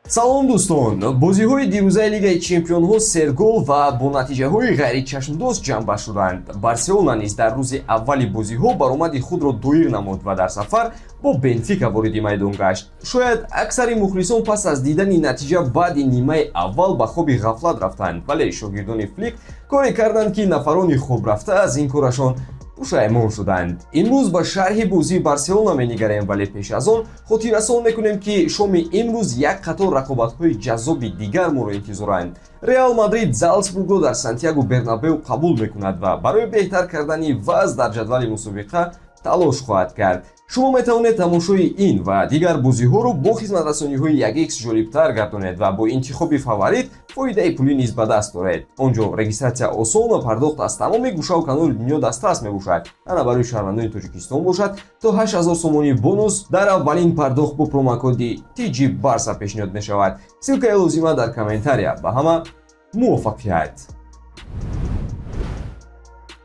Салом, дӯстон! Бозиҳои дирӯзаи Лигаи чемпионҳо сергол ва бо натиҷаҳои ғайричашмдошт ҷамъбаст шуданд. Барселона низ дар рӯзи аввали бозиҳо баромади худро доир намуд ва дар сафар бо Бенфика вориди майдон гашт. Шояд аксари мухлисон пас аз дидани натиҷа баъди нимаи аввал ба хоби ғафлат рафтанд, вале шогирдони Флик коре карданд, ки нафарони хобрафта аз ин корашон пушаймон шуданд. Имрӯз ба шарҳи бозии Барселона менигарем, вале пеш аз он хотиррасон мекунем, ки шоми имрӯз як қатор рақобатҳои ҷаззоби дигар моро интизоранд. Реал Мадрид Залсбургро дар Сантьяго Бернабеу қабул мекунад ва барои беҳтар кардани вазъ дар ҷадвали мусобиқа талош хоҳад кард. Шумо метавонед тамошои ин ва дигар бозиҳоро бо хизматрасониҳои 1x ҷолибтар гардонед ва бо интихоби фаворит фоидаи пулӣ низ ба даст оред. Он ҷо регистратсия осон ва пардохт аз тамоми гӯшаву канори дунё дастрас мебошад. Ана барои шаҳрвандони Тоҷикистон бошад, то 8000 сомонӣ бонус дар аввалин пардохт бо промокоди TG Барса пешниҳод мешавад. Ссылкаи лозима дар комментария. Ба ҳама муваффақият!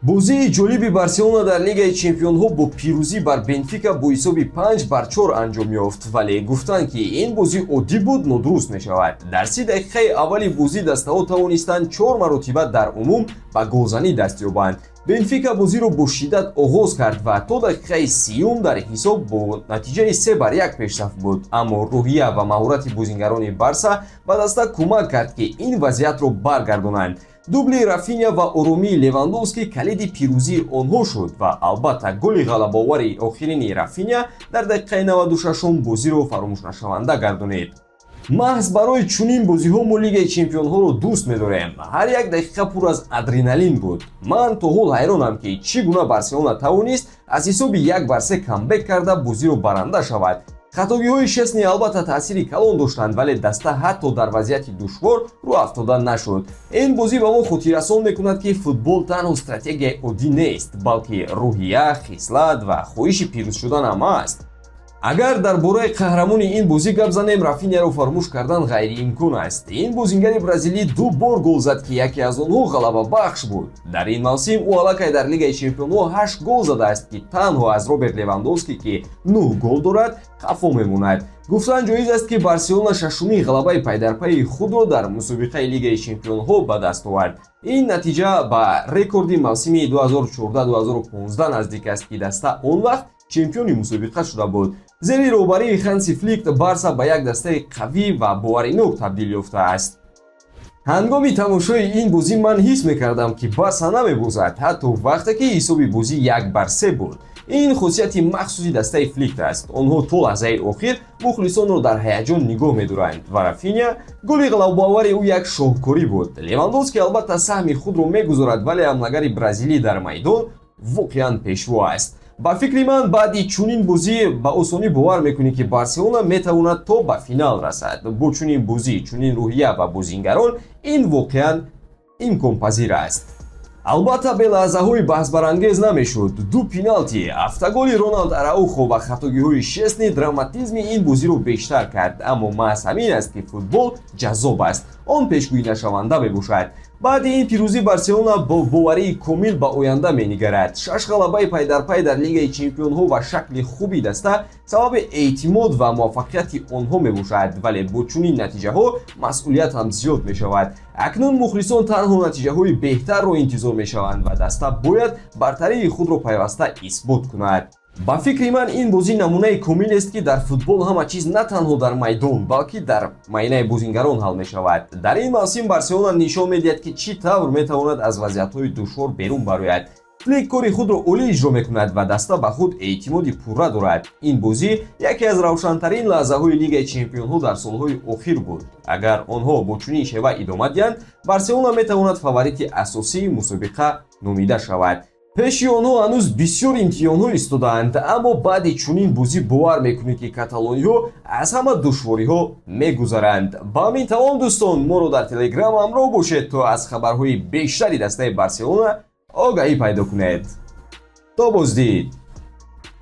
Бозии ҷолиби Барселона дар Лигаи чемпионҳо бо пирӯзӣ бар Бенфика бо ҳисоби 5-4 анҷом ёфт, вале гуфтанд, ки ин бозӣ оддӣ буд, нодуруст мешавад. Дар 30 дақиқаи аввали бозӣ дастаҳо тавонистанд чор маротиба дар умум ба голзанӣ даст ёбанд. Бенфика бозиро бо шиддат оғоз кард ва то дақиқаи 30-ум дар ҳисоб бо натиҷаи 3-1 пешсаф буд, аммо рӯҳия ва маҳорати бозингарони Барса ба даста кӯмак кард, ки ин вазъиятро баргардонанд. Дубли Рафиня ва оромии Левандовский калиди пирӯзии онҳо шуд ва албатта голи ғалабаовари охирини Рафиня дар дақиқаи 96-ум бозиро фаромӯшнашаванда гардонид. Маҳз барои чунин бозиҳо мо Лигаи чемпионҳоро дӯст медорем. Ҳар як дақиқа пур аз адреналин буд. Ман то ҳол ҳайронам, ки чӣ гуна Барселона тавонист аз ҳисоби 1-3 камбек карда, бозиро баранда шавад. Хатогиҳои Шесни албатта таъсири калон доштанд, вале даста ҳатто дар вазъияти душвор рӯ афтода нашуд. Ин бозӣ ба мо хотиррасон мекунад, ки футбол танҳо стратегияи оддӣ нест, балки рӯҳия, хислат ва хоҳиши пирӯз шудан ҳам аст. Агар дар бораи қаҳрамони ин бозӣ гап занем, Рафиняро фаромӯш кардан ғайриимкон аст. Ин бозингари бразилӣ ду бор гол зад, ки яке аз онҳо ғалабабахш буд. Дар ин мавсим ӯ аллакай дар Лигаи чемпионҳо ҳашт гол задааст, ки танҳо аз Роберт Левандовский, ки нӯҳ гол дорад, қафо мемонад. Гуфтан ҷоиз аст, ки Барселона шашумин ғалабаи пайдарпайи худро дар мусобиқаи Лигаи чемпионҳо ба даст овард. Ин натиҷа ба рекорди мавсими 2014-2015 наздик аст, ки даста он вақт чемпиони мусобиқа шуда буд. Зери роҳбарии Ханси Флик Барса ба як дастаи қавӣ ва боваринок табдил ёфтааст. Ҳангоми тамошои ин бозӣ ман ҳис мекардам, ки Барса намебозад, ҳатто вақте ки ҳисоби бозӣ 1-3 буд. Ин хусусияти махсуси дастаи Флик аст. Онҳо то лаҳзаи охир мухлисонро дар ҳаяҷон нигоҳ медоранд ва Рафиня, голи ғалабаовари ӯ як шоҳкорӣ буд. Левандовский албатта саҳми худро мегузорад, вале ҳамлагари бразилӣ дар майдон воқеан пешво аст. Ба фикри ман, баъди чунин бозӣ ба осонӣ бовар мекунӣ, ки Барселона метавонад то ба финал расад. Бо чунин бозӣ, чунин рӯҳия ва бозингарон ин воқеан имконпазир аст. Албатта, бе лаҳзаҳои баҳсбарангез намешуд. Ду пеналти, автоголи Роналд Араухо ва хатогиҳои Шесни драматизми ин бозиро бештар кард, аммо маҳз ҳамин аст, ки футбол ҷаззоб аст. Он пешгӯинашаванда мебошад. Баъди ин пирӯзӣ Барселона бо боварии комил ба оянда менигарад. Шаш ғалабаи пайдарпай дар Лигаи чемпионҳо ва шакли хуби даста сабаби эътимод ва муваффақияти онҳо мебошад, вале бо чунин натиҷаҳо масъулият ҳам зиёд мешавад. Акнун мухлисон танҳо натиҷаҳои беҳтарро интизор мешаванд ва даста бояд бартарии худро пайваста исбот кунад. Ба фикри ман, ин бозӣ намунаи комилест, ки дар футбол ҳама чиз на танҳо дар майдон, балки дар майнаи бозингарон ҳал мешавад. Дар ин мавсим Барселона нишон медиҳад, ки чӣ тавр метавонад аз вазъиятҳои душвор берун барояд. Флик кори худро олӣ иҷро мекунад ва даста ба худ эътимоди пурра дорад. Ин бозӣ яке аз равшантарин лаҳзаҳои Лигаи чемпионҳо дар солҳои охир буд. Агар онҳо бо чунин шева идома диҳанд, Барселона метавонад фаворити асосии мусобиқа номида шавад. Пеши онҳо ҳанӯз бисёр имтиҳонҳо истодаанд, аммо баъди чунин бозӣ бовар мекунед, ки каталониҳо аз ҳама душвориҳо мегузаранд. Ба ҳамин тамом, дӯстон. Моро дар Телеграм ҳамроҳ бошед, то аз хабарҳои бештари дастаи Барселона огаҳӣ пайдо кунед. То боздид.